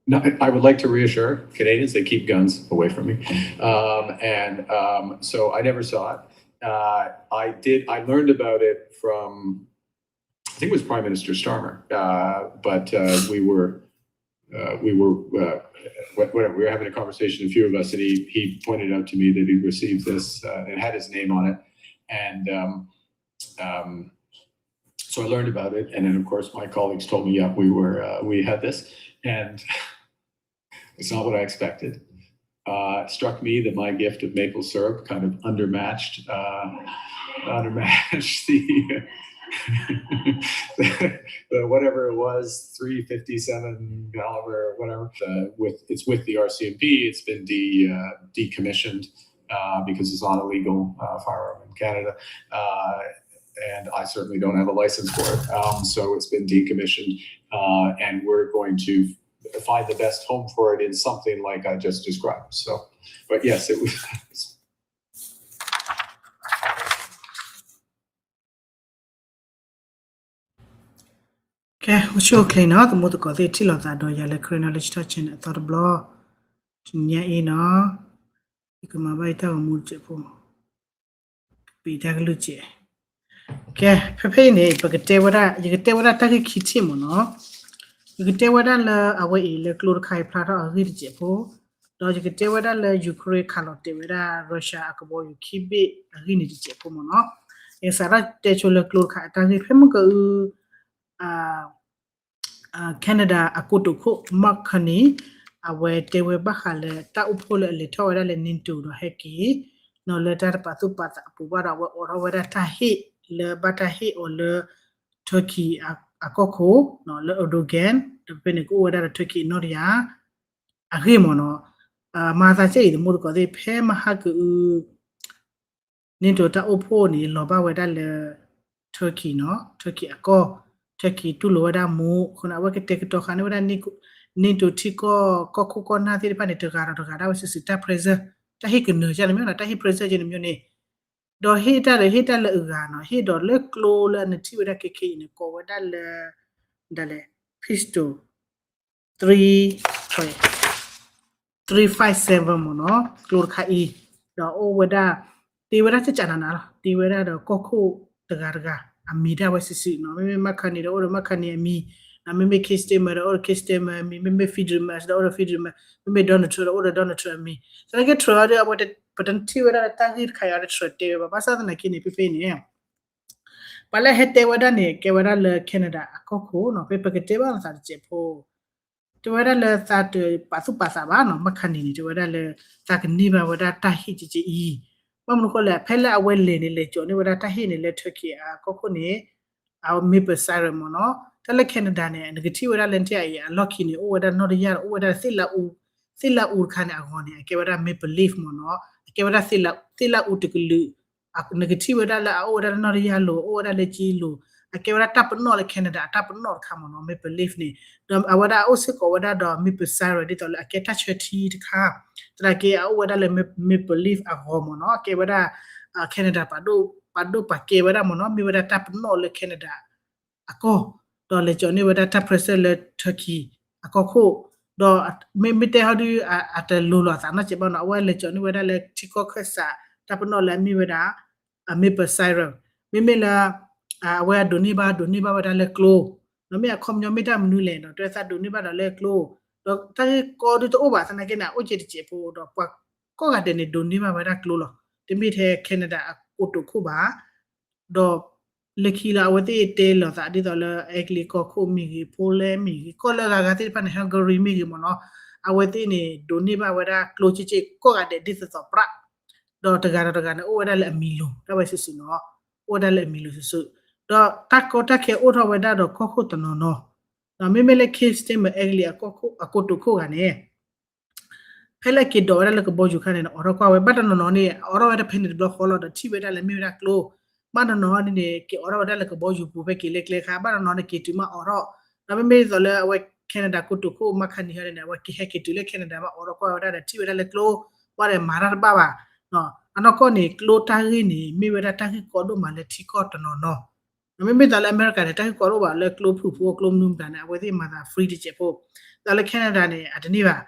No, I would like to reassure Canadians they keep guns away from me. Um, and um, so I never saw it. Uh, I did, I learned about it from, I think it was Prime Minister Starmer, uh, but uh, we were, uh, we were, uh, whatever, we were having a conversation, a few of us, and he, he pointed out to me that he received this uh, and had his name on it. And um, um, so I learned about it, and then of course my colleagues told me, yeah, we were uh, we had this, and it's not what I expected. Uh, it struck me that my gift of maple syrup kind of undermatched uh, undermatched the the whatever it was, three fifty-seven caliber or whatever. Uh, with it's with the R C M P. It's been de uh, decommissioned uh, because it's not a legal uh, firearm in Canada. Uh, and I certainly don't have a license for it. Um, so it's been decommissioned, uh, and we're going to find the best home for it in something like I just described. So, but yes, it was. ကဲ အိၣ်ဆူၣ်အိၣ်ချ့နီၤ သမူသကိးသ့ၣ် ထံၣ်လိာ်သးဒီးယၤလၢ Karen Knowledge Talk Channel အသီတဘျီ တနံၤညါအံၤနီၤ ယကမၤဘၣ်ယတၢ်ဂီၤမူတစဲးဖိ ကပံးတၢ်ကလုၢ်စဲး ကဲ ဖဲဖဲအံၤန့ၣ် ပကတဲဝဲဒၣ် ယကတဲဝဲဒၣ်တၢ်ဂ့ၢ်ခံထံၣ်မ့ၢ်နီၤ ယကတဲဝဲဒၣ်လၢအဝဲအံၤလၢကျိတခါအံၤဖျါထီၣ်အဂ့ၢ်တစဲးဖိ ဒီးယကတဲဝဲဒၣ်လၢ Ukraine ခးလီၤတဲာ်ဝဲဒၣ် Russia အကဘီယူၤခံဘ့ၣ်အဂ့ၢ်န့ၣ်တစဲးဖိမ့ၢ်နီၤ ယကစးထီၣ်တဲဆိလၢကျိတခါအတၢ်ဂ့ၢ် ဖဲမုၢ်ကအု Canada အကိတိာ်ခိၣ် Mark Carney အဝဲတဲဝဲဘၣ်ဃးလၢတၢ်အိၣ်ဖှိၣ်လၢအလဲၤထီၣ်ဝဲဒၣ်လၢ NATO ဒီးဟဲက့ၤ နီၤလၢတၢ်တပာ်သူၣ်ပာ်သးအပူၤဘၣ်ဒီး အဝဲအိးထီၣ်ဝဲဒၣ်တၢ်ဟ့ၣ်လၢဘၣ်တၢ်ဟ့ၣ်အီၤလၢ Turkey အကီၢ်ခိၣ် လၢ Erdogan ဒီးဖဲန့ၣ်ကအိၣ်ဝဲဒၣ်ဒီး Turkey အနီၢ်တယၢ် အဂ့ၢ်မ့ၢ်နီၤ မၤသးကဲအံၤ သမူသကိးသ့ၣ် ဖဲမဟါကအု NATO တၢ်အိၣ်ဖှိၣ်န့ၣ် လီၤဘၣ်ဝဲဒၣ်လၢ Turkey နီၤ Turkey အကီၢ် Turkey တူၢ်လိာ်ဝဲဒၣ်မူ အဃိန့ၣ် အဝဲကတဲာ်ကတီၤဃာ်န့ၢ်ဝဲဒၣ် NATO ထံကီၢ် ကီၢ်ခိၣ်ကီၢ်နၢ်သ့ၣ်တဖၣ်န့ၣ် တဂၤဒီးတဂၤဒၣ်ဝဲစုာ်စုာ် တၢ် present တၢ်ဟ့ၣ်ကနၢၤကန့ၣ်မ့ၢ်နီၤ တၢ်ဟ့ၣ် present ကန့ၣ်မ့ၢ်န့ၣ် ဒီးဟ့ၣ်တၢ်ဒီးဟ့ၣ်တၢ်လၢအဂၤနီၤ ဟ့ၣ်ဒီးလၢကျိလၢအနထံၣ်ဝဲဒၣ်ခဲခဲအံၤန့ၣ် ကိးဝဲဒၣ်လၢ ဒ်လဲၣ် pistol three three five seven မ့ၢ်နီၤ ကျိတခါအံၤ ဒီးအိၣ်ဝဲဒၣ် တ့ဝဲဒၣ်ကကးနးနးလီၤ တ့ဝဲဒၣ်ဒီးကီၢ်ခိၣ်တဂၤတဂၤ အမံၤဒၣ်ဝဲစုာ်စုာ်နီၤ မ့မ့ၢ် Mark Carney ဒီးအိၣ်ဒီး Mark Carney အမံၤ မ့မ့ၢ် Keir Starmer ဒီးအိၣ်ဒီး Keir Starmer အမံၤ မ့မ့ၢ် Fitzgerald ဒီးအိၣ်ဒီး Fitzgerald မ့မ့ၢ် Donald Trump ဒီးအိၣ်ဒီး Donald Trump အမံၤ သနာ်က့ Trump ဒီး ပတထံၣ်ဝဲဒၣ်လၢတၢ်ဂ့ၢ်တခါအံၤအီၤဒီး Trump တဲဝဲဘၣ် ဘၣ်ဆၣ်သနာ်က့န့ၣ် ဖဲဖဲအံၤန့ၣ် ပှၤလၢဟဲတဲဝဲဒၣ်န့ၣ် ကဲဝဲဒၣ်လၢ Canada အကီၢ်ခိၣ်နီၤ ဖဲပကတဲဘၣ်လိာ်သးတစဲးဖိ တဲဝဲဒၣ်လၢသးတပာ်သူၣ်ပာ်သးဘၣ်နီၤ Mark Carney န့ၣ် တဲဝဲဒၣ်လၢ သးကန့ၢ်ဘၣ်ဝဲဒၣ်တၢ်ဟ့ၣ်ကက့အံၤ ဘၣ်မနုၤဃိလဲၣ် ဖဲလၢအဝဲလဲၤန့ၣ် လဲၤကၠီၤန့ၢ်ဝဲဒၣ်တၢ်ဟ့ၣ်န့ၣ်လၢ Turkey အကီၢ်ခိၣ်န့ၣ် အ maple syrup မ့ၢ်နီၤ တၢ်လၢ Canada န့ၣ် နကထံၣ်ဝဲဒၣ်လၢနထံၣ်အံၤ အလီၢ်ခံန့ၣ် အိၣ်ဝဲဒၣ်နီၢ်တယၢ်ဒီး အိၣ်ဝဲဒၣ်သ့ၣ်လါအူ သ့ၣ်လါအူတခါန့ၣ် အဂီၤန့ၣ် အကဲဝဲဒၣ် maple leaf မ့ၢ်နီၤ အကဲဝဲဒၣ်သ့ၣ်လါအူတကလုာ် နကထံၣ်ဝဲဒၣ်လၢအအိၣ်ဝဲဒၣ်လၢနီၢ်တယၢ်လိၤ အိၣ်ဝဲဒၣ်လၢကံလိၤ အကဲဝဲဒၣ်တၢ်ပနီၣ်လၢ Canada အတၢ်ပနီၣ်တခါမ့ၢ်နီၤ maple leaf န့ၣ် ဒီးအဝဲဒၣ်အအိၣ်စ့ၢ်ကီးဝဲဒၣ်ဒီး maple syrup ဒ်သိးလၢအကဲတၢ်ဆၢထံတခါ သနာ်က့အအိၣ်ဝဲဒၣ်လၢ maple leaf အဂီၤမ့ၢ်နီၤ အကဲဝဲဒၣ် Canada ပာ်ဒိၣ်ပာ်ကဲဝဲဒၣ်မ့ၢ်နီၤ မ့ၢ်ဝဲဒၣ်တၢ်ပနီၣ်လၢ Canada အကီၢ် ဒီးလဲၤကၠီၤန့ၢ်ဝဲဒၣ်တၢ် present လၢ Turkey အကီၢ်ခိၣ် ဒီးမ့မ့ၢ်တဲဟီဒု အတလိၤလိာ်အသးနီတစဲးဘၣ်နီၤ အဝဲလဲၤကၠီၤန့ၢ်ဝဲဒၣ်လၢထံကီၢ်ခၢၣ်စး တၢ်ပနီၣ်လၢအမ့ၢ်ဝဲဒၣ် maple syrup မ့မ့ၢ်လၢ အဝဲအဒိးန့ၢ်ဘၣ် ဒိးန့ၢ်ဘၣ်ဝဲဒၣ်လၢကျိ ဒီးမ့ၢ်အခီပညီမ့ၢ်တၢ်မနုၤလဲၣ်ဒီး တဲသးဒိးန့ၢ်ဘၣ်ဒီးလၢကျိ ဒီးတၢ်ဂ့ၢ်ကီဒုတအိၣ်ဘၣ်သနာ်က့န့ၣ် အိၣ်က့ၤတစဲးဖိဒီးပှၤကိးဂၤဒဲးန့ၣ် ဒိးန့ၢ်ဘၣ်ဝဲဒၣ်ကျိလီၤ တမ့ၢ်ထဲ Canada အကိတိာ်ခိၣ်ဘၣ် ဒီး လၢခံလၢအဝဲသ့ၣ်တဲလိာ်သးဒ်သိးလၢ အဲကလံးကီၢ်ခိၣ်မ့ၢ်ဂ့ၤ Poland မ့ၢ်ဂ့ၤ ကီၢ်လၢအဂၤဂၤသ့ၣ်တဖၣ်န့ၣ် Hungary မ့ၢ်ဂ့ၤမ့ၢ်နီၤ အဝဲသ့ၣ်န့ၣ် ဒိးန့ၢ်ဘၣ်ဝဲဒၣ်ကျိက့က့ကိးဂၤဒဲးဒ်သိးသိးပြး ဒီးတဂၤဒီးတဂၤန့ၣ် အိၣ်ဝဲဒၣ်လၢအမံၤလိၤ ဒၣ်ဝဲစုာ်စုာ်နီၤ အိၣ်ဝဲဒၣ်လၢအမံၤလိၤစုာ်စုာ် ဒီးတၢ်ကီတၢ်ခဲအိၣ်ထီၣ်ဝဲဒၣ်ဒီးကီၢ်ခိၣ်တနီၤနီၤ မ့မ့ၢ်လၢ Keir Starmer အဲကလံးအကိတိာ်ခိၣ်ဂၤန့ၣ် ဖဲလၢအက့ၤဒိးဝဲဒၣ်လၢကဘီယူၤခါန့ၣ် အိးထီၣ်ကွၢ်ဝဲ ဘၣ်တနီၤနီၤန့ၣ် အိးထီၣ်ဝဲဒၣ်ဖဲန့ၣ်တဘျီဃီလီၤဒီးထံၣ်ဝဲဒၣ်လၢမ့ၢ်ဝဲဒၣ်ကျိ ဘၣ်တနီၤနီၤန့ၣ် က့ၤအိးထီၣ်ဝဲဒၣ်လၢကဘီယူၤပူၤဖဲက့ၤလၢကျဲခါ ဘၣ်တနီၤနီၤန့ၣ် က့ၤတုၤမးအိးထီၣ် ဒီးမ့မ့ၢ်ဒ်သိးလၢအဝဲ Canada ကိတိာ်ခိၣ် Mark Carney န့ၣ် အဝဲက့ၤဟဲက့ၤတုၤလၢ Canada မးအိးထီၣ်ကွၢ်ဝဲဒၣ်ဒီးထံၣ်ဝဲဒၣ်လၢကျိ ဘၣ်ဒီးမၤတၢ်တဘၣ်ဘၣ် အနီၢ်ကီၢ်န့ၣ် ကျိတၢ်ဂ့ၢ်န့ၣ် မ့ၢ်ဝဲဒၣ်တၢ်ဂ့ၢ်ကီဒိၣ်မးလၢထံကီၢ်တနီၤနီၤ မ့မ့ၢ်သိးလၢအမဲရကၤန့ၣ် တၢ်ဂ့ၢ်ကီတအိၣ်ဘၣ်လၢကျိဖုၣ်ဖိ ကျိမနုၤမတၤန့ၣ် အဝဲသ့ၣ်မၤသး free တစဲးဖိ, သိးလၢ Canada န့ၣ် အတန့ၢ်ဘၣ်,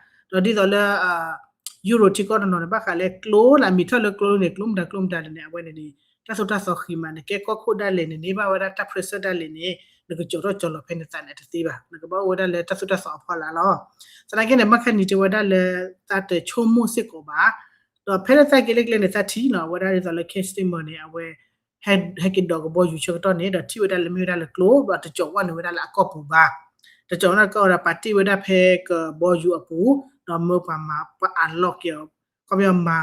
ဒီးဒ်သိးလၢ Euro ထံကီၢ်တနီၤန့ၣ် ဘၣ်ဃးလၢကျိလၢအမံၤထီၣ်လၢကျိန့ၣ် ကျိမတၤကျိမတၤန့ၣ် အဝဲန့ၣ်န့ၣ် တၢ်သိၣ်တၢ်သီဃံးမး နကဲကီၢ်ခိၣ်ဒၣ်လဲာ်န့ၣ် န့ၢ်ဘၣ်ဝဲဒၣ်တၢ် pressure ဒၣ်လဲာ်န့ၣ် နကကၠီၤထီၣ်ကၠီၤလီၤဖဲနသးန့ၣ် အတသ့ဘၣ်, နကဘၣ်အိၣ်ဝဲဒၣ်လၢတၢ်သိၣ်တၢ်သီအဖီလာ်လီၤ. သနာ်က့န့ၣ် မၢ်ခါနံၤတဲဝဲဒၣ်လၢ သးတဆိကမိၣ်စ့ၢ်ကီးဘၣ်, ဒီးဖဲလၢသးက့ၤလၢကျဲန့ၣ် သးထံၣ်နီၤ အဝဲဒၣ်ဒ်သိးလၢ Keir Starmer န့ၣ် အဝဲ ဟဲက့ၤဒိးကဘီယူၤဆၢကတီၢ်န့ၣ် ဒီးထံၣ်ဝဲဒၣ်လၢမ့ၢ်ဝဲဒၣ်လၢကျိ ဒီးတကၠီၤဝဲန့ၢ်ဝဲဒၣ်လၢအကီၢ်ပူၤဘၣ်, တကၠီၤဝဲဒၣ်ကီၢ်ဒီးပာ်တ့ၢ်ဝဲဒၣ်ဖဲကဘီယူၤအပူၤ, ဒီးမၢပှၤမၤ ပှၤအလီၢ်က့ၤအီၤ, ခီပညီမၤ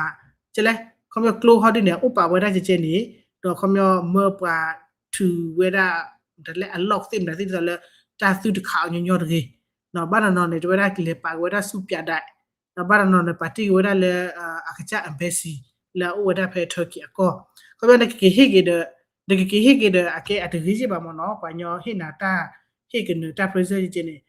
ကဲလဲၣ် ခီပညီကျိဟီဒ်န့ၣ် အိၣ်ပာ်ဝဲဒၣ်ကဲကဲန့ၣ်, ဒီးခီပညီမၢပှၤထုးဝဲဒၣ် တလဲအလီၢ်သ့ၣ်မတၤသ့ၣ်ဒ်သိးလၢ တၢ်သူတခးအီၤညီညီတဂ့ၤ, ဘၣ်တနီၤန့ၣ် တဲဝဲဒၣ်ကလဲၤပာ်က့ၤဝဲဒၣ်ဆူပၠးဒၣ် ဒီးဘၣ်တနီၤန့ၣ် ပာ်တ့ၢ်က့ၤဝဲဒၣ်လၢ အကစၢ် embassy လၢအအိၣ်ဝဲဒၣ်ဖဲ Turkey အကီၢ်, ခီပညီနကက့ၤဟ့ၣ်က့ၤဒီး နကက့ၤဟ့ၣ်က့ၤဒီး အကဲအတဂ့ၤယ့ၢ်ဘၣ်မ့ၢ်နီၤ ပှၤညီဟ့ၣ်နၤတၢ် ဟ့ၣ်ကနၢၤတၢ် pressure ကဲကဲန့ၣ်,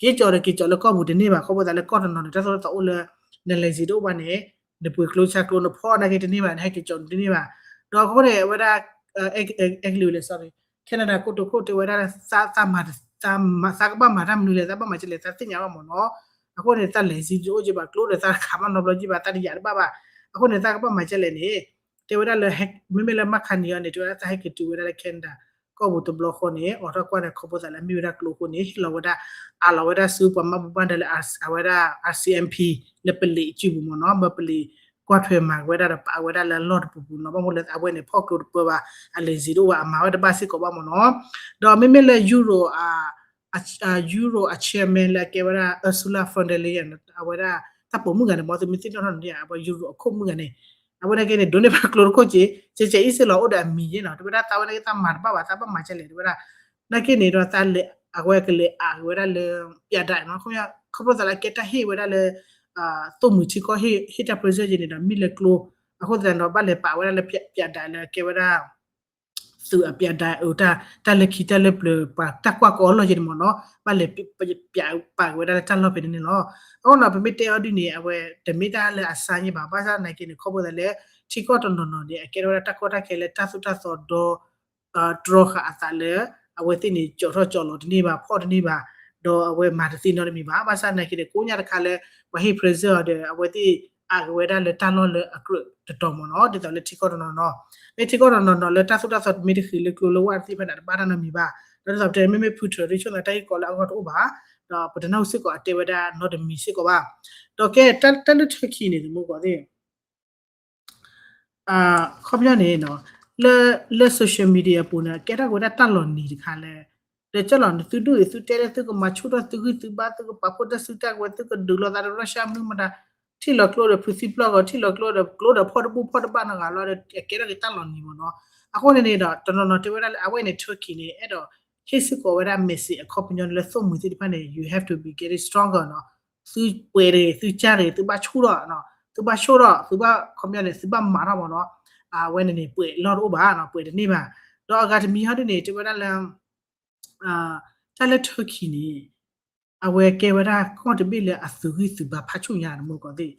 ဒီးက့ၤကၠီၤဒီးက့ၤကၠီၤလၢကီၢ်ပူၤတန့ၢ်ဘၣ် ခီဖျိသးလၢကီၢ်တနီၤန့ၣ် တၢ်သိၣ်တၢ်သီအိၣ်လၢ နလဲၤစံးတအိၣ်ဘၣ်န့ၣ် နပှ့ၤကျိဆါကျိနဖီၣ်နာ်က့တန့ၢ်ဘၣ် နဟဲက့ၤကၠီၤတန့ၢ်ဘၣ်, ဒီးအဃိန့ၣ် အဝဲဒၣ် အဲကလံးဝဲလဲၣ် sorry Canada ကိတိာ်ခိၣ်တဲဝဲဒၣ် သးမၤ သးကဘၣ်မၤတၢ်မနုၤလဲၣ် သးဘၣ်မၤကဲလဲၣ် သးသ့ၣ်ညါဘၣ်မ့ၢ်နီၤ, အဃိန့ၣ် သးလဲၤစံးတအိၣ်က့ဘၣ်ကျိဒီး သးတခးဘၣ်နီတဘျီက့ဘၣ် သးတယာ်တဘၣ်ဘၣ်, အဃိန့ၣ် သးကဘၣ်မၤကဲလဲၣ်န့ၣ် တဲဝဲဒၣ်လၢ မ့မ့ၢ်လၢမၢ်ခါနံၤအံၤန့ၣ် တဲဝဲဒၣ်သးဟဲက့ၤတုၤဝဲဒၣ်လၢ Canada ကီၢ်ပူၤတဘျီဃီန့ၣ် အိးထီၣ်ကွၢ်န့ၣ် ခီဖျိသးလၢမ့ၢ်ဝဲဒၣ်ကျိအဃိန့ၣ် ဟ့ၣ်လီၤဝဲဒၣ် အးလီၤဝဲဒၣ်ဆူပှၤမၤဘူၣ်ဘၣ်ဒါလၢ အဝဲဒၣ် R C M P လၢပလံးစုပူၤမ့ၢ်နီၤ မၢပလံးကွၢ်ထွဲမၤဝဲဒၣ်ဒီးပာ်ဝဲဒၣ်လၢအလီၢ်တပူၤပူၤနီၤ ဘၣ်မနုၤလၢအဝဲန့ၣ် ဖီၣ်ကျိတပၢဘၣ် အလဲၤစံးတအိၣ်ဘၣ် အမၤဝဲတဘၣ်စ့ၢ်ကီးဘၣ်မ့ၢ်နီၤ, ဒီးမ့မ့ၢ်လၢ Euro အ Euro အ chairman လၢအကဲဝဲဒၣ် Ursula von der Leyen အဝဲဒၣ် တၢ်ပိာ်မုၣ်ဂၤန့ၣ် မ်သုမ့ၢ်သ့ၣ်နီၣ်ထီၣ်န့ၣ် အဝဲ Euro အခိၣ်မုၣ်ဂၤန့ၣ် အဝဲန့ၣ်က့န့ၣ် ဒိးန့ၢ်ဘၣ်ကျိတခိၣ်က့ ကဲကဲအံၤစ့ၢ်လီၤ အိၣ်ဒီးအမံၤယ့ၢ်နီၤ တဲဝဲဒၣ်သးဝဲန့ၣ်က့ သးမၤတဘၣ်ဘၣ် သးဘၣ်မၤကဲလဲၣ် တဲဝဲဒၣ် နာ်က့န့ၣ်ဒီး သးလဲၤ အဝဲကလဲၤအးက့ၤဝဲဒၣ်လၢ ပၠးဒၣ်နီၤ ခီပညီ ခီဖျိသးလၢအကဲတၢ်ဟ့ၣ်ဝဲဒၣ်လၢ သိၣ်မှံၤထံကီၢ်ဟ့ၣ်တၢ် pressure က့န့ၣ်ဒီး မ့ၢ်လၢကျိ အဃိသတးဒီး ဘၣ်လဲၤပာ်ဝဲဒၣ်လၢ ပၠးဒၣ်လၢကဲဝဲဒၣ် သုးအပၠးဒၣ်အိၣ်တၢ် တၢ်လၢခံတၢ်လၢပျၢၤ ပှၤတၢ်ကွၢ်ကီအလီၢ်က့န့ၣ်မ့ၢ်နီၤ ဘၣ်လဲၤ ပၠးပာ်က့ၤဝဲဒၣ်လၢတၢ်လီၢ်ဖဲန့ၣ်န့ၣ်လီၤ. အဃိန့ၣ် ပမ့ၢ်တဲအီၤဒ်န့ၣ် အဝဲတမ့ၢ်တၢ်လၢအစါယ့ၢ်ဘၣ် ဘၣ်ဆၣ်နာ်က့န့ၣ် ခီဖျိသးလၢ ထံကီၢ်တနီၤနီၤန့ၣ် အကဲထီၣ်ဝဲဒၣ်တၢ်ကီတၢ်ခဲလၢတၢ်သိၣ်တၢ်သီဒီ တြီဃာ်အသးလၢ အဝဲသ့ၣ်န့ၣ် ကၠီၤထီၣ်ကၠီၤလီၤတန့ၢ်ဘၣ် ဖီၣ်တန့ၢ်ဘၣ် ဒီးအဝဲမၤတသ့နီတမံၤဘၣ် ဘၣ်ဆၣ်နာ်က့န့ၣ် ကိးညါတခါလၢ ပှၤဟ့ၣ် pressure အီၤဒီး အဝဲသ့ၣ်အးက့ၤဝဲဒၣ်လၢတၢ်လီၢ်လၢအကြၢးတတီၤမ့ၢ်နီၤ ဒ်သိးလၢထံကီၢ်တနီၤနီၤ မ့ၢ်ထံကီၢ်တနီၤနီၤလၢတၢ်သိၣ်တၢ်သီတမ့ၢ်တဃံးလၢကျိလၢဝၣ်တသ့ၣ်တဖၣ်န့ၣ် တဘၣ်တၢ်နီတမံၤဘၣ် ဒီးဒ်သိးပတဲမ့မ့ၢ် Putin ဒ်ဆိသးတၢ်ဂ့ၢ်ကီလၢအဂီၢ်တအိၣ်ဘၣ် ဒီးပတနၢ်ဟူစ့ၢ်ကီးအတဲဝဲဒၣ်နီတမံၤစ့ၢ်ကီးဘၣ် ဒီးကဲတၢ်လၢ Turkey န့ၣ် သမူသကိးသ့ၣ် ခီပညီန့ၣ် လၢ social media ပူၤန့ၣ် ကဲထီၣ်က့ၤဝဲဒၣ်တၢ်လီၤနံၤတခါလၢ ဒီးကၠီလီၤန့ၣ် သုဒူၣ်အံၤ သုတဲလၢသုကမၤဆူၣ်ထီၣ်သုဂံၢ်သုဘါ သုကပာ်ဖှိၣ်တၢ်စုတၢ်ကဝဲၤ သုကဒုးလိာ်သးဒီး Russia မနုၤမတၤ ထံၣ်လီၤကျိဒီးဖုသံပျီၢ်ဂီၤ ထံၣ်လီၤကျိဒီးကျိဒီးဖီၣ်တဘူၣ်ဖီၣ်တဘၣ်နီတဂၤလီၤဒီး ကဲထီၣ်က့ၤတၢ်လီၤနံၤမ့ၢ်နီၤ အဃိန့ၣ်န့ၣ်ဒီး တနီၤနီၤတဲဝဲဒၣ်လၢအဝဲန့ၣ် Turkey န့ၣ် အဲၣ်ဒိးဟ့ၣ်စ့ၢ်ကီးဝဲဒၣ် message အခီပညီလၢသိၣ်မှံၤသ့ၣ်တဖၣ်န့ၣ် you have to be getting stronger နီၤ သုပှဲၤတဂ့ၤ သုကၢ်တဂ့ၤ သုဘၣ်ဆူၣ်ထီၣ်နီၤ သုဘၣ်ဆူၣ်ထီၣ် သုဘၣ်ခီပညီန့ၣ် သုဘၣ်မၤထီၣ်မ့ၢ်နီၤ အဝဲန့ၣ်န့ၣ် ပှဲၤလီၢ်တအိၣ်ဘၣ်နီၤ ပှဲၤတန့ၢ်ဘၣ် ဒီးအဂၤတမံၤဟီဒ်န့ၣ် တဲဝဲဒၣ်လၢ တၢ်လၢ Turkey န့ၣ် အဝဲကဲဝဲဒၣ်ကီၢ်တဘ့ၣ်လၢအသုးဂံၢ်သုးဘါဖးဆူၣ်ညါ သမူသကိးသ့ၣ်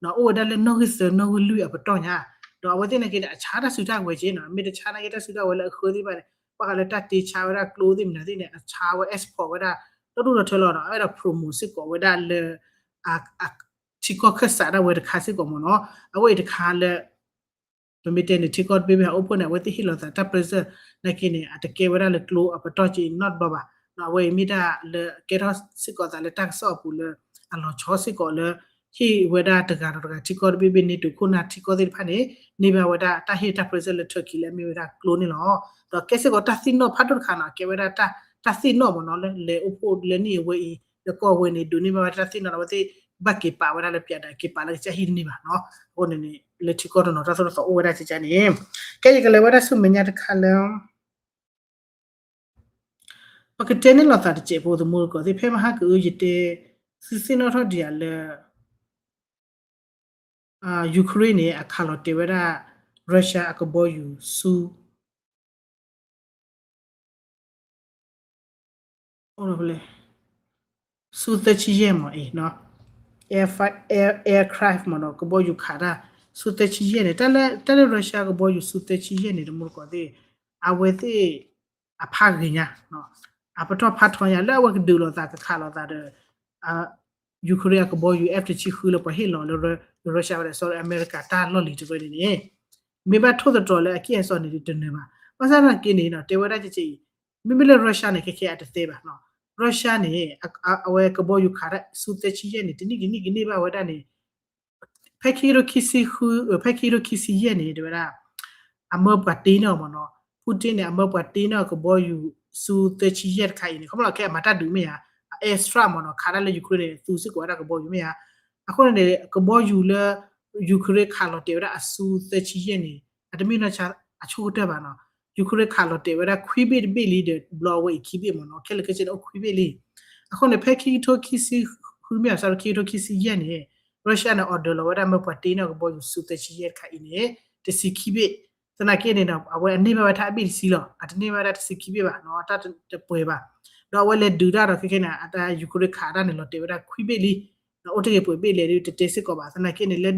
အိၣ်ဝဲဒၣ်လၢနီၣ်ဂံၢ်သၢနီၣ်ဂံၢ်လွံၢ်အပတီၢ်ညါ ဒီးအဝဲသ့ၣ်နာ်က့န့ၣ် အဆါတၢ်စုတၢ်ကဝဲၤက့နီၤ မ့ၢ်တဆါနာ်က့တၢ်စုတၢ်ကဝဲၤလၢအဃၢသ့ၣ်တဖၣ်န့ၣ် ဘၣ်ဃးလၢတၢ်တ့ဆါဝဲဒၣ်ကျိသ့ၣ်မနုၤသ့ၣ်န့ၣ် အဆါဝဲ export ဝဲဒၣ် ဒီဒူၣ်ဒီထၢလီၤဒီး အဲၣ်ဒိး promote စ့ၢ်ကီးဝဲဒၣ်လၢ ထံကီၢ်ခၢၣ်စးဒၣ်ဝဲတခါစ့ၢ်ကီးမ့ၢ်နီၤ အဝဲအံၤတခါလၢ ပမ့ၢ်တဲန့ၣ် ထံကီၢ်တဘ့ၣ်ဘ့ၣ်ဟးအိၣ်ဖှိၣ်န့ၣ် အဝဲသ့ၣ်ဟ့ၣ်လီၤသးတၢ် pressure နာ်က့န့ၣ် အတကဲဝဲဒၣ်လၢကျိအပတီၢ်က့နီတဘျီဘၣ် အဝဲအံၤမ့ၢ်ဒၣ်လၢကဲထီၣ်စ့ၢ်ကီးသးလၢတၢ်ကစီၣ်အပူၤလၢ အလီၤဆီစ့ၢ်ကီးလၢ ဟ့ၣ်ဝဲဒၣ်တဂၤဒီးတဂၤထံကီၢ်တဘ့ၣ်ဘ့ၣ် NATO ခိၣ်နၢ်ထံကီၢ်သ့ၣ်တဖၣ်န့ၣ် န့ၢ်ဘၣ်ဝဲဒၣ်တၢ်ဟ့ၣ်တၢ် pressure လၢ Turkey လၢအမ့ၢ်ဝဲဒၣ်ကျိန့ၣ်လီၤ. ဒီးကဲစ့ၢ်ကီးတၢ်သ့ၣ်နီၣ်ဖးဒိၣ်တခါနီၤ ကဲဝဲဒၣ်တၢ်သ့ၣ်နီၣ်မ့ၢ်နီၤ လၢလဲၤအိၣ်ဖှိၣ်လၢနံၣ်အဝဲအံၤ လၢကီၢ်ဝဲန့ၣ် ဒိးန့ၢ်ဘၣ်ဝဲဒၣ်တၢ်သ့ၣ်နီၣ်ဒီး အဝဲသ့ၣ်ဘၣ်က့ၤပာ်ဝဲဒၣ်လၢပၠးဒၣ် က့ၤပာ်လၢကစၢ်ဟံၣ်တန့ၢ်ဘၣ်နီၤ. အဃိန့ၣ်န့ၣ် လၢထံကီၢ်တနီၤတၢ်သိၣ်တၢ်သီအိၣ်ဝဲဒၣ်ကကန့ၣ် ကဲယကလဲၤဝဲဒၣ်ဆူမဲာ်ညါတခါလၢ ပကတဲန့ၢ်လိာ်သးတစဲးဖိ သမူသကိးသ့ၣ် ဖဲမဟါကအု ယတဲ သုသ့ၣ်နီၣ်ထီၣ်ဒံးဧါလၢ Ukraine န့ၣ် အခးလီၤတဲာ်ဝဲဒၣ် Russia အကဘီယူၤဆူ ဆူသၢဆံယဲၢ်မး air, aircraft မးနီၤ ကဘီယူၤခးတၢ် ဆူသၢဆံယဲၢ်န့ၣ် တၢ်လၢ တၢ်လၢ Russia ကဘီယူၤဆူသၢဆံယဲၢ်န့ၣ် သမူသကိးသ့ၣ် အဝဲသ့ၣ် အဖးဂ့ၤညါ, အပတီၢ်ဖးထီညါ လၢအဝဲကဒုးလိာ်သးကခးလိာ်သးဒီး Ukraine အကဘီယူၤ F တဆံဃုလၢပှၤဟ့ၣ်လီၤလၢ Russia ဝဲဒၣ် sorry အမဲရကၤတၢ်လီၢ်လံၤတရၢန့ၣ်န့ၣ် မ့ၢ်ဘၣ်ထိၣ်သတြီၤလၢအကံၢ်အစီန့ၣ်တနၢၤဘၣ်. ဘၣ်ဆၣ်သနာ်က့န့ၣ် တဲဝဲဒၣ်ကက့အံၤ မ့မ့ၢ်လၢ Russia န့ၣ် ခဲခဲအတသ့ဘၣ်. Russia န့ၣ် အဝဲကဘီယူၤခးတၢ်ဆူသၢဆံယဲၢ်န့ၣ် တနံၣ်တနံၣ်ကန့ၢ်ဘၣ်ဝဲဒၣ်န့ၣ် ဖဲခံကထိခံဆံဃု ဖဲခံကထိခံဆံယဲၢ်န့ၣ် တဲဝဲဒၣ် အမၢပှၤတ့န့ၢ်အီၤမ့ၢ်နီၤ, Putin န့ၣ် အမၢပှၤတ့န့ၢ်အီၤကဘီယူၤဆူသၢဆံယဲၢ်တခါအံၤန့ၣ် ခီဖျိလၢခဲအမၤတၢ်ဒုးမ့ၢ်ဧါ, အ airstrike မ့ၢ်နီၤ ခးတၢ်လၢ Ukraine န့ၣ် သူစ့ၢ်ကီးဝဲဒၣ်ကဘီယူၤမ့ၢ်ဧါ. အဃိန့ၣ်န့ၣ် ကဘီယူၤလၢ Ukraine ခးလီၤတဲာ်ဝဲဒၣ်အဆူသၢဆံယဲၢ်န့ၣ် အတမ့ၢ်နီၢ်ဆါအဆိကတၢၢ်ဘၣ်နီၤ. Ukraine ခးလီၤတဲာ်ဝဲဒၣ်ခွံဘ့ၣ်တဘ့ၣ်လံဒီး ဘျီအဝဲအံၤခံဘ့ၣ်မ့ၢ်နီၤ, ခဲလၢာ်ခဲဆ့န့ၣ်အိၣ်ခွံဘ့ၣ်လံ. အဃိန့ၣ် ဖဲခံကထိခံဆံဃုမ့ၢ်ဧါ sorry ခံကထိခံဆံယဲၢ်န့ၣ် Russia န့ၣ် order လီၤဝဲဒၣ်မၢပှၤတ့န့ၢ်အီၤကဘီယူၤဆူသၢဆံယဲၢ်တခါအံၤန့ၣ် တဆံခံဘ့ၣ်. သနာ်က့န့ၣ်ဒီး အဝဲအန့ၢ်ဘၣ်ဝဲဒၣ်အဘ့ၣ်တဆံလီၤ, အတန့ၢ်ဘၣ်ဝဲဒၣ်တဆံခံဘ့ၣ်ဘၣ်နီၤ, တၢ်တပှဲၤဘၣ်. ဒီးအဝဲလဲၤဒုးတၢ်ဒီးခဲခဲန့ၣ် အတၢ် Ukraine ခးတၢ်န့ၣ် လီၤတဲာ်ဝဲဒၣ်ခွံဘ့ၣ်လံ. အိၣ်တ့ၢ်ဂ့ၤပှဲၤဘ့ၣ်လဲၣ်ဒ်တတဲစ့ၢ်ကီးဘၣ်. သနာ်က့န့ၣ် လၢ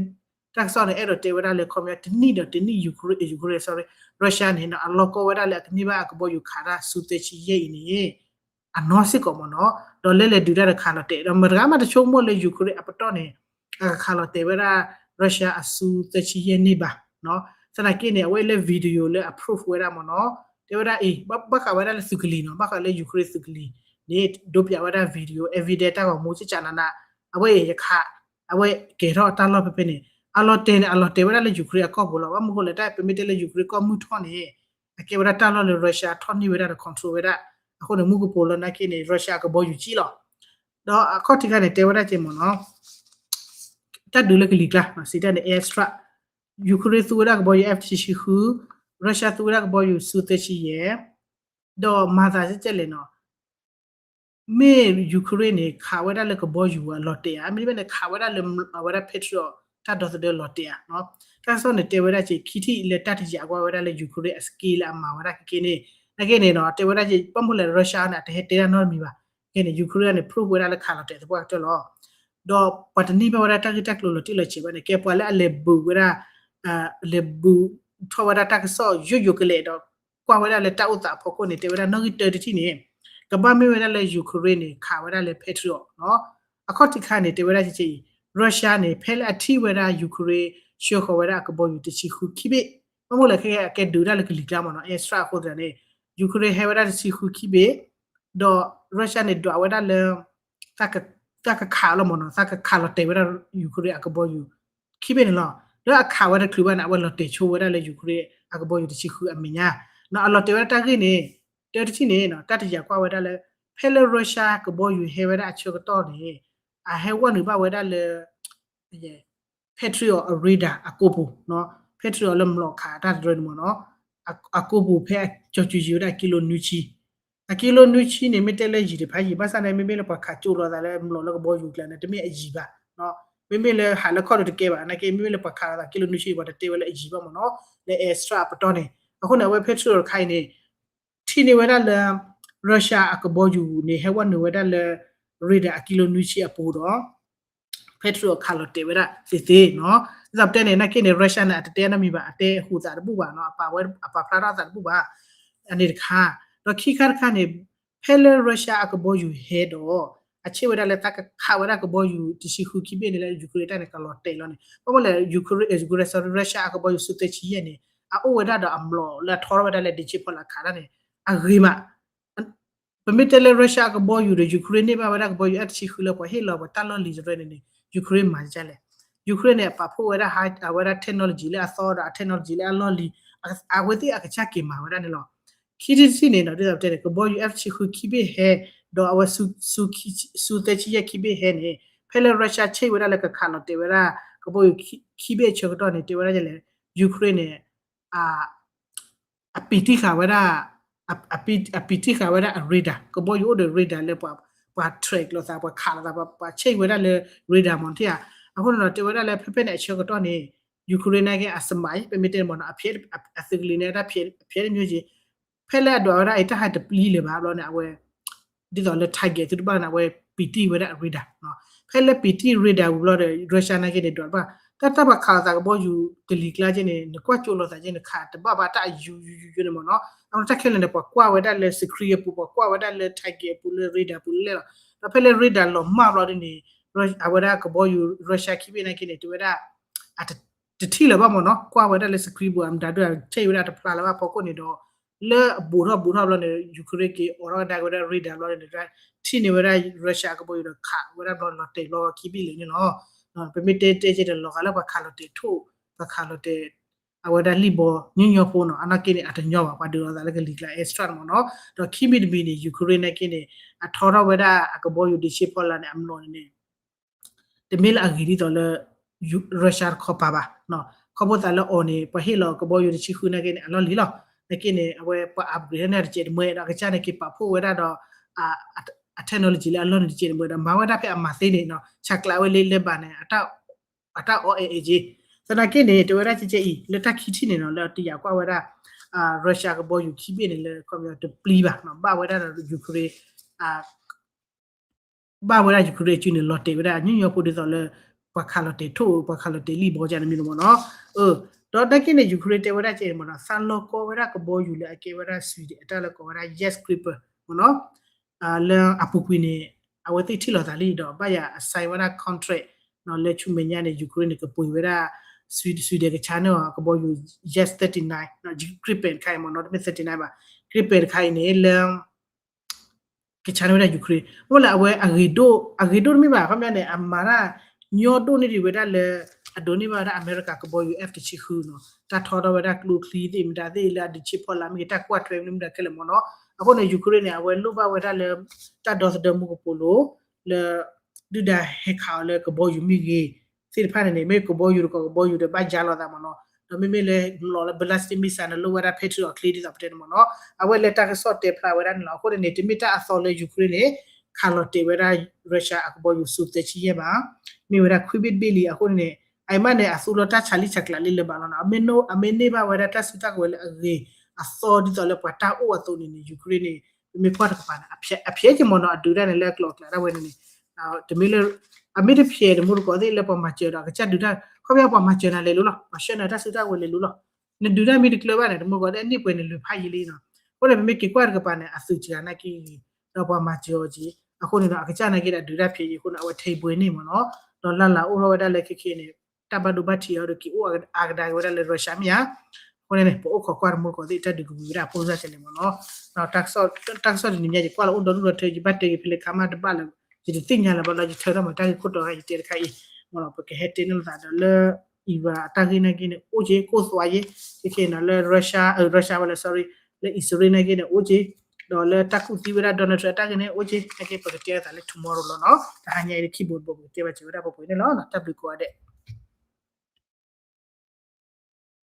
တၢ်ကစီၣ်န့ၣ် အဲၣ်ဒိးတဲဝဲဒၣ်လၢ ခီပညီ တနံၣ်ဒီးတနံၣ် Ukraine, Ukraine, sorry, Russia န့ၣ် အလီၢ်ကီဝဲဒၣ်လၢအကန့ၢ်ဘၣ်အကဘီယူၤခးတၢ်ဆူသၢဆံယဲၢ်အံၤန့ၣ် အနီၢ်စ့ၢ်ကီးမ့ၢ်နီၤ, ဒီးလဲၤလဲၤဒုးတၢ်ဒီးခးလီၤတဲာ် ဒီးမတၤဂၤမးတဆိကမိၣ်လၢ Ukraine အပတီၢ်န့ၣ် အကခးလီၤတဲာ်ဝဲဒၣ် Russia အဆူသၢဆံယဲၢ်န့ၢ်ဘၣ်. သနာ်က့န့ၣ် အဝဲလၢ video လၢအ proof ဝဲဒၣ်မ့ၢ်နီၤ, တဲဝဲဒၣ်အံၤ ဘၣ်ဃးဝဲဒၣ်လၢသုးကလံၤနီၤ, ဘၣ်ဃးလၢ Ukraine သုးကလံၤန့ၣ် ဒိးပၠးဝဲဒၣ် video evidence တၢ်ဂီၤမူ ကကနန အဝဲအံၤယခး အဝဲကဲထီၣ်တၢ်လီၢ်ဖဲဖဲန့ၣ် အလီၤတဲာ်န့ၣ် အလီၤတဲာ်ဝဲဒၣ်လၢ Ukraine အကီၢ်ပူၤလီၤ. ဘၣ်မနုၤဃိလဲၣ် တၢ်ပမ့ၢ်တဲလၢ Ukraine ကီၢ်မုၢ်ထီၣ်န့ၣ် အကဲဝဲဒၣ်တၢ်လီၢ်လၢ Russia ထီၣ်န့ၢ်ဝဲဒၣ်ဒီး control ဝဲဒၣ်. အဃိန့ၣ် မူကပိာ်လီၤနာ်က့န့ၣ် Russia အကဘီယူၤကံလီၤ. ဒီးအခီၣ်ထံးခါန့ၣ် တဲဝဲဒၣ်က့မ့ၢ်နီၤ တၢ်ဒုးလၢကလံၤကျါ စံးတၢ်န့ၣ် airstrike, Ukraine သူဝဲဒၣ်ကဘီယူၤ F တဆံဃု, Russia သူဝဲဒၣ်ကဘီယူၤဆူသၢဆံယဲၢ်, ဒီးမၤသးဒ်လဲၣ်နီၤ မ့ၢ် Ukraine န့ၣ် ခးဝဲဒၣ်လၢကဘီယူၤအလီၤတဲာ်ဧါ, မ့တမ့ၢ်န့ၣ် ခးဝဲဒၣ်လၢအဝဲဒၣ် Patriot တၢ်ဒီသဒၢလီၤတဲာ်ဧါ. တၢ်ကစီၣ်န့ၣ် တဲဝဲဒၣ်က့ ခံထံၣ်လၢတၢ်တယာ်ကွၢ်ဝဲဒၣ်လၢ Ukraine အ skill လၢအမၤဝဲဒၣ်ကက့န့ၣ် နာ်က့န့ၣ်နီၤ တဲဝဲဒၣ်က့ ဘၣ်မနုၤလဲၣ် Russia န့ၣ် အတဟဲတဲတၢ်နီတမံၤဘၣ်. ကဲန့ၣ် Ukraine န့ၣ် prove ဝဲဒၣ်လၢခးလီၤတဲာ်သပှၢ်ကတၢၢ်လီၤ. ဒီးပှၤတန့ၢ်ဘၣ်ဝဲဒၣ်တၢ်ဂ့ၢ်တၢ်ကျိၤလီၤတံၢ်လီၤဆဲးဘၣ်န့ၣ် ကဲပှၤလၢအလဲၤဘုးဝဲဒၣ် လဲၤဘုးထီၣ်ဝဲဒၣ်တၢ်ကစီၣ်ယိယိကလဲာ်ဒီး ကွၢ်ဝဲဒၣ်လၢတၢ်အိၣ်သးအဖီခိၣ်န့ၣ် တဲဝဲဒၣ်နီၣ်ဂံၢ်တၢတထံၣ်န့ၣ် ကဘၣ်မ့ၢ်ဝဲဒၣ်လၢ Ukraine န့ၣ် ခးဝဲဒၣ်လၢ Patriot နီၤ. အခီၣ်ထံးခါန့ၣ် တဲဝဲဒၣ်ကက့အံၤ Russia န့ၣ် ဖဲလၢအထံၣ်ဝဲဒၣ် Ukraine ဆှၢဃီၤဝဲဒၣ်အကဘီယူၤတဆံဃုခံဘ့ၣ်, ဘၣ်မနုၤလဲၣ်ခဲကဲအကဲဒုးတၢ်လၢကလံၤကျါမ့ၢ်နီၤ airstrike အဃိသတးန့ၣ် Ukraine ဟဲဝဲဒၣ်တဆံဃုခံဘ့ၣ် ဒီး Russia န့ၣ် ဒွးဝဲဒၣ်လၢ တၢ်ကခးလီၤမ့ၢ်နီၤ တၢ်ကခးလီၤတဲာ်ဝဲဒၣ် Ukraine အကဘီယူၤ ခံဘ့ၣ်န့ၣ်လီၤ. လၢအခးဝဲတချုးဘၣ်န့ၣ် အဝဲလီၤတဲာ်ဆိဝဲဒၣ်လၢ Ukraine အကဘီယူၤတဆံဃုအမဲာ်ညါ နီၤ အလီၤတဲာ်ဝဲဒၣ်တၢ်ဂ့ၢ်န့ၣ် တဲတထံၣ်န့ၣ် တၢ်တယာ်ကွၢ်ဝဲဒၣ်လၢ ဖဲလၢ Russia ကဘီယူၤဟဲဝဲဒၣ်အဆၢကတီၢ်န့ၣ် အဟဲဝဲနုာ်ဘၣ်ဝဲဒၣ်လၢ Patriot အ radar အကိာ်ပူၤ, Patriot လၢမျိာ်ခးတၢ်တရၢန့ၣ်မ့ၢ်နီၤ အကိာ်ပူၤဖဲအကၠီၤစူၤယံၤဝဲဒၣ်အကံလိနွံဆံ, အကံလိနွံဆံန့ၣ် မ့ၢ်တဲလၢယံၤတဖၣ်ယံၤ ဘၣ်ဆၣ်န့ၣ် မ့မ့ၢ်လၢပှၤခးကၠိလိာ်သးလၢမျိာ်လၢကဘီယူၤကျါန့ၣ် တမ့ၢ်အယံၤဘၣ်, မ့မ့ၢ်လၢဟးလၢခီၣ်ဒိတကဲဘၣ် နာ်က့ မ့မ့ၢ်လၢပှၤခးလိာ်သးကံလိနွံဆံ ပှၤတတဲဝဲလၢအယံၤဘၣ်မ့ၢ်နီၤ လၢ airstrike အပတီၢ်န့ၣ် အဃိန့ၣ် အဝဲ Patriot တခါအံၤန့ၣ် ထံၣ်န့ၢ်ဝဲဒၣ်လၢ Russia အကဘီယူၤန့ၣ် ဟဲဝဲနုာ်ဝဲဒၣ်လၢ radar အကံလိနွံဆံအပူၤဒီး Patriot ခးလီၤတဲာ်ဝဲဒၣ်သ့သ့နီၤ. ဒ်သိးပတဲန့ၣ် နာ်က့န့ၣ် Russia န့ၣ် အတတဲနီတမံၤဘၣ် အတဲဟူးသးတဘူၣ်ဘၣ်နီၤ အပာ်ဖျါထီၣ်သးတဘူၣ်ဘၣ်. အန့ၣ်တခါ ဒီးခံခါတခါန့ၣ် ဖဲလၢ Russia အကဘီယူၤဟဲဒီး အဆ့ၣ်ဝဲဒၣ်လၢတၢ်ကခးဝဲဒၣ်ကဘီယူၤတဆံဃုခံဘ့ၣ်န့ၣ်လၢ Ukraine တၢ်န့ၣ် ကလီၤတဲာ်လီၤန့ၣ် ဘၣ်မနုၤလဲၣ် Ukraine, Ukraine, sorry, Russia အကဘီယူၤဆူသၢဆံယဲၢ်န့ၣ် အအိၣ်ဝဲဒၣ်ဒီးအမျိာ်လၢအထီထီၣ်ဝဲဒၣ်လၢ ဒ့ဆ့ဖီလာ်ခးတၢ်န့ၣ် အဂ့ၤမး ပမ့ၢ်တဲလၢ Russia အကဘီယူၤဒီး Ukraine န့ၢ်ဘၣ်ဝဲဒၣ်ကဘီယူၤ F တဆံဃုလၢပှၤဟ့ၣ်လီၤပှၤတၢ်လီၢ်လံၤတရၢန့ၣ်န့ၣ် Ukraine မၤဒ်လဲၣ်. Ukraine န့ၣ် အပာ်ဖှိၣ်ဝဲဒၣ် အဝဲဒၣ် technology လၢအသီဒီး အ technology လၢအလီၢ်လံၤ အဝဲသ့ၣ်အကစၢ်က့ၤမၤဝဲဒၣ်န့ၣ်လီၤ. ခံထံၣ်တထံၣ်န့ၣ်နီၤ ဒ်သိးပတဲန့ၣ် ကဘီယူၤ F တဆံဃုခံဘ့ၣ်ဟဲ ဒီးအဝဲ ဆူသၢဆံယဲၢ်ခံဘ့ၣ်ဟဲန့ၣ် ဖဲလၢ Russia ဆ့ၣ်ဝဲဒၣ်လၢကခးလီၤတဲာ်ဝဲဒၣ် ကဘီယူၤခံဘ့ၣ်အဆၢကတီၢ်န့ၣ် တဲဝဲဒၣ်လဲၣ် Ukraine န့ၣ် အပံာ်တံၢ်ဃာ်ဝဲဒၣ် အပံာ်တံၢ်ဃာ်ဝဲဒၣ်အ radar ကဘီယူၤအိၣ်ဒီး radar လၢပှၤ track လိာ်သး ပှၤခးလိာ်သး ပှၤဆ့ၣ်ဝဲဒၣ်လၢ radar မ့ၢ်ထံၣ်ဧါ. အဃိန့ၣ်ဒီး တဲဝဲဒၣ်လၢဖဲဖဲန့ၣ်အဆၢကတီၢ်န့ၣ် Ukraine နာ်က့အစမး ပမ့ၢ်တဲမ့ၢ်နီၤ အသုးကလံၤန့ၣ် တၢ်ဖျဲးတမျိုးက့ ဖဲလၢအဒွးဝဲဒၣ်အံၤ တၢ်ဟးတပျံၤလၢၤဘၣ်ဘျီန့ၣ် အဝဲ ဒ်သိးလၢ target သုတဘၣ်န့ၣ် အဝဲပံာ်တံၢ်ဝဲဒၣ်အ radar နီၤ. ဖဲလၢပံာ်တံၢ် radar ဝံၤဘျီဒီး Russia နာ်က့န့ၣ် ဒွးတဘၣ် တၢ်တၢ်ပှၤခးလိာ်သးကဘီယူၤကလံၤကျါက့န့ၣ် နကွၢ်ကၠိလိာ်သးက့န့ၣ် ခးတဘၣ်ဘၣ်တၢ်အယူယူယူယူန့ၣ်မ့ၢ်နီၤ. အတၢ်ခဲလၢာ်န့ၣ် ပှၤကွၢ်ဝဲဒၣ်လၢ screen အပူၤ ပှၤကွၢ်ဝဲဒၣ်လၢ target အပူၤ လၢ radar အပူၤလၢလဲၣ်လီၤ. ဒီးဖဲလၢ radar လီၤမၢ်ဘျီဒ်န့ၣ် အဝဲဒၣ်ကဘီယူၤ Russia ခံဘ့ၣ်နာ်က့န့ၣ် တဲဝဲဒၣ် တထံၣ်လၢၤဘၣ်မ့ၢ်နီၤ ကွၢ်ဝဲဒၣ်လၢ screen ပူၤ အမတၤဒိၣ် ဆဲးဝဲဒၣ်တဖျါလၢၤဘၣ်ဖီခိၣ်န့ၣ်ဒီး လၢအဘူးထီၣ်ဘူးထီၣ်ဘျီန့ၣ် Ukraine က့ၤအိးထီၣ်ကဒါက့ၤဝဲဒၣ် radar ဘျီန့ၣ် ထံၣ်န့ၢ်ဝဲဒၣ် Russia အကဘီယူၤဒီးခးဝဲဒၣ်ဘျီလီၤတဲာ်ဘျီခံဘ့ၣ်လၢာ်န့ၣ်လီၤ. ပမ့ၢ်တဲတဲက့ၤဒီးလီၤဂာ်လၢပှၤခးလီၤတဲာ်ထိၣ် ပှၤခးလီၤတဲာ် အဝဲဒၣ်လံၣ်ဘီညီညီဖိနီၤ အနီၢ်က့န့ၣ် အတညီဘၣ် ပှၤဒုးလိာ်သးလၢကလံၤကျါ airstrike မ့ၢ်နီၤ. ဒီးခံမံၤတမံၤန့ၣ် Ukraine နာ်က့န့ၣ် အထီထီၣ်ဝဲဒၣ်အကဘီယူၤဒံးဆ့ဖီလာ်န့ၣ် အမျိာ်န့ၣ်န့ၣ် တမ့ၢ်လၢအဂ့ၤဒ်သိးလၢ Russia တခီပၤဘၣ်. ခီဖျိသးလၢအီၤန့ၣ် ပှၤဟ့ၣ်လီၤကဘီယူၤတဆံဃုနာ်က့န့ၣ် အလီၢ်လံၤလီၤ. နာ်က့န့ၣ် အဝဲပှၤ upgrade န့ၣ်တစဲးတမှဲဒီး အကစၢ်န့ၣ်က့ၤပာ်ဖှိၣ်ဝဲဒၣ်ဒီး အ technology လၢအလီၢ်န့ၣ်တစဲးတမှဲဒီး မၤဝဲဒၣ်ဖဲအမၤသ့န့ၣ် ဆဲးကျိးဝဲလၢ Lebanon န့ၣ် အတၢ်အီအဲၣ်အ့က့ သနာ်က့န့ၣ် တဲဝဲဒၣ်ကဲကဲအံၤ လၢတၢ်ခံထံၣ်န့ၣ်နီၤ လၢတယာ်ကွၢ်ဝဲဒၣ် Russia ကဘီယူၤခံဘ့ၣ်န့ၣ် လၢခီပညီတပျံၤဘၣ် ဘၣ်ဝဲဒၣ်ဒီး Ukraine ဘၣ်ဝဲဒၣ် Ukraine အစုန့ၣ် လီၤတဲာ်ဝဲဒၣ်ညီညီဖိဒ်သိးလၢ ပှၤခးလီၤတဲာ်ထိၣ် ပှၤခးလီၤတဲာ်လံၣ်ဘီကန့ၣ်မ့ၢ်နီၤ. ဒီးနာ်က့န့ၣ် Ukraine တဲဝဲဒၣ်ကဲန့ၣ်မ့ၢ်နီၤ သးလီၤကီဝဲဒၣ်ကဘီယူၤလၢအကဲဝဲဒၣ် Sweden အတၢ်လၢကိးဝဲဒၣ် Jet Gripen မ့ၢ်နီၤ လၢအပူၤကွံာ်န့ၣ် အဝဲသ့ၣ်ထံၣ်လိာ်သးလံဒီး ဘၣ်ယၤအ sign ဝဲဒၣ် contract နီၤ လၢဆူမဲာ်ညါန့ၣ် Ukraine န့ၣ် ကပှ့ၤဝဲဒၣ် Sweden ကဆါန့ၢ်အီၤကဘီယူၤ Jet thirty-nine Gripen တခါအံၤမ့ၢ်နီၤ တမ့ၢ် thirty-nine ဘၣ် Gripen တခါအံၤန့ၣ်လၢ ကဆါန့ၢ်ဝဲဒၣ် Ukraine အဃိလၢအဝဲအဂ့ၤဒိၣ် အဂ့ၤဒိၣ်တမ့ၢ်ဘၣ် ခီပညီန့ၣ် အမၤတၢ်ညီဒိၣ်န့ၢ်ဒံးဝဲဒၣ်လၢ အဒိးန့ၢ်ဘၣ်ဝဲဒၣ်အမဲရကၤကဘီယူၤ F တဆံဃုနီၤ တၢ်ထီထီၣ်ဝဲဒၣ်ကျိချံသ့ၣ်မတၤသ့ၣ်လၢအဒုးဆ့ဖီလာ်မ့ၢ်ဂ့ၤ တၢ်ကွၢ်ထွဲမ့ၢ်မတၤခဲလၢာ်မ့ၢ်နီၤ. အဃိန့ၣ် Ukraine န့ၣ် အဝဲလိၣ်ဘၣ်ဝဲဒၣ်လၢ တၢ်ဒီသဒၢမူကပိာ်လိၤ လၢ ဒုၣ်ဒါဟဲခးအီၤလၢကဘီယူၤမ့ၢ်ဂ့ၤ သ့ၣ်တဖၣ်န့ၣ်န့ၣ် မ့ၢ်ကဘီယူၤတကိးကဘီယူၤဒီးဘၣ်ယါလိာ်သးမ့ၢ်နီၤ. ဒီးမ့မ့ၢ်လၢ လီၤလၢ ballistic missile န့ၣ် လိၣ်ဝဲဒၣ် Patriot အချ့ဒ်သိးပတဲန့ၣ်မ့ၢ်နီၤ. အဝဲလၢတၢ်ကစီၣ်တဲဖျါဝဲဒၣ်န့ၣ်လီၤ. အဃိန့ၣ်န့ၣ် တမ့ၢ်တၢ်အသီလၢ Ukraine န့ၣ် ခးလီၤတဲာ်ဝဲဒၣ် Russia အကဘီယူၤ Su သၢဆံယဲၢ်ဘၣ်. မ့ၢ်ဝဲဒၣ်ခွံဘ့ၣ်တဘ့ၣ်လံ. အဃိန့ၣ်န့ၣ် အအံၤမးန့ၣ် အသူလီၤတၢ်ဆါလံဆါကျးလံလၢၤဘၣ်လီၤနီၤ. အမ့ၢ်န့ၢ်ဘၣ်ဝဲဒၣ်တၢ်စုတၢ်ကဝဲၤလၢအဂ့ၤ အသီဒ်သိးလၢပှၤတၢ်အိၣ်အသိးန့ၣ်န့ၣ် Ukraine န့ၣ် ပမ့ၢ်ကွၢ်တကပၤန့ၣ် အဖျဲးက့ၤမ့ၢ်နီၤ အဒုးတၢ်န့ၣ်လၢအကျိၤအကျဲဒၣ်ဝဲန့ၣ်န့ၣ် တမ့ၢ်လၢ အမ့ၢ်တဖျဲးန့ၣ် တမူတကိးသ့ၣ်လၢပှၤမၤစၢၤဒီးအကစၢ်ဒုးတၢ် ခီပညီပှၤမၤစၢၤနၤလဲၤလိၤလီၤ ပှၤဆှၢနၤတၢ်စုတၢ်ကဝဲၤလဲၤလိၤလီၤ. နဒုးတၢ်မ့ၢ်တကျၢၤဘၣ်န့ၣ် တမူတကိးသ့ၣ်အန့ၢ်ပှဲၤန့ၣ် လဲၤဖးယံာ်လံနီၤ. အဃိန့ၣ် ပမ့ၢ်က့ၤကွၢ်တကပၤန့ၣ် အသုးစှၤနာ်က့ဂ့ၤ ဒီးပှၤမၤစၢၤအီၤက့ၤ အဃိန့ၣ်ဒီး အကစၢ်နာ်က့ဒီးဒုးတၢ်ဖျဲးယံာ်အဃိန့ၣ် အဝဲထဲးဘှဲန့ၣ်မ့ၢ်နီၤ. ဒီးလၢ်လၢ်အိၣ်ထီၣ်ဝဲဒၣ်လၢခဲခဲန့ၣ် တၢ်ဘၣ်ဒိဘၣ်ထံးအီၤဒီးက့ၤအိၣ်အကဒါက့ၤဝဲဒၣ်လၢ Russia မ့ၢ်ဧါ. အဃိန့ၣ်န့ၣ် ပအိၣ်ခိးကွၢ်တမူတကိးသ့ၣ် တၢ်ဒုးကဝံၤဝဲဒၣ်အဖိစၢ်ကလဲၣ်မ့ၢ်နီၤ. ဒီးတၢ်ကစီၣ်တနံၤညါ ယကွၢ်လီၤအိၣ်ဒီဒူၣ်ဒီထၢ ယဘၣ်တဲက့ၤဖဲလဲၣ်ခါမးတဘၣ်လၢၤ ယတသ့ၣ်ညါလၢၤဘၣ်လီၤ ယထၢထီၣ်မၤတၢ်ဂ့ၢ်ခိၣ်တီခါ ယတဲတခါအံၤ မ့ၢ်နီၤ ပကဟဲတဲန့ၢ်လိာ်သးဒီးလၢ Iran အတၢ်ဂ့ၢ်နာ်က့န့ၣ် အိၣ်က့ၤ ကိၢ်သွးယ့ၢ် ခဲခဲနီၤ လၢ Russia အ Russia ဝဲလၢ sorry လၢ Israel နာ်က့န့ၣ် အိၣ်က့ၤ ဒီးလၢတၢ်ကူၣ်သံဝဲဒၣ် Donald Trump အတၢ်ဂ့ၢ်န့ၣ် အိၣ်က့ၤ နာ်က့ပကတဲလိာ်သးလၢ tomorrow လီၤနီၤ တဟါညါအံၤလၢခံဘိတဘိ ပကတဲဘၣ်စၢၤဝဲဒၣ်ပှဲၤပှဲၤန့ၣ်လီၤ တၢ်ဘျုးကိးဂၤဒဲး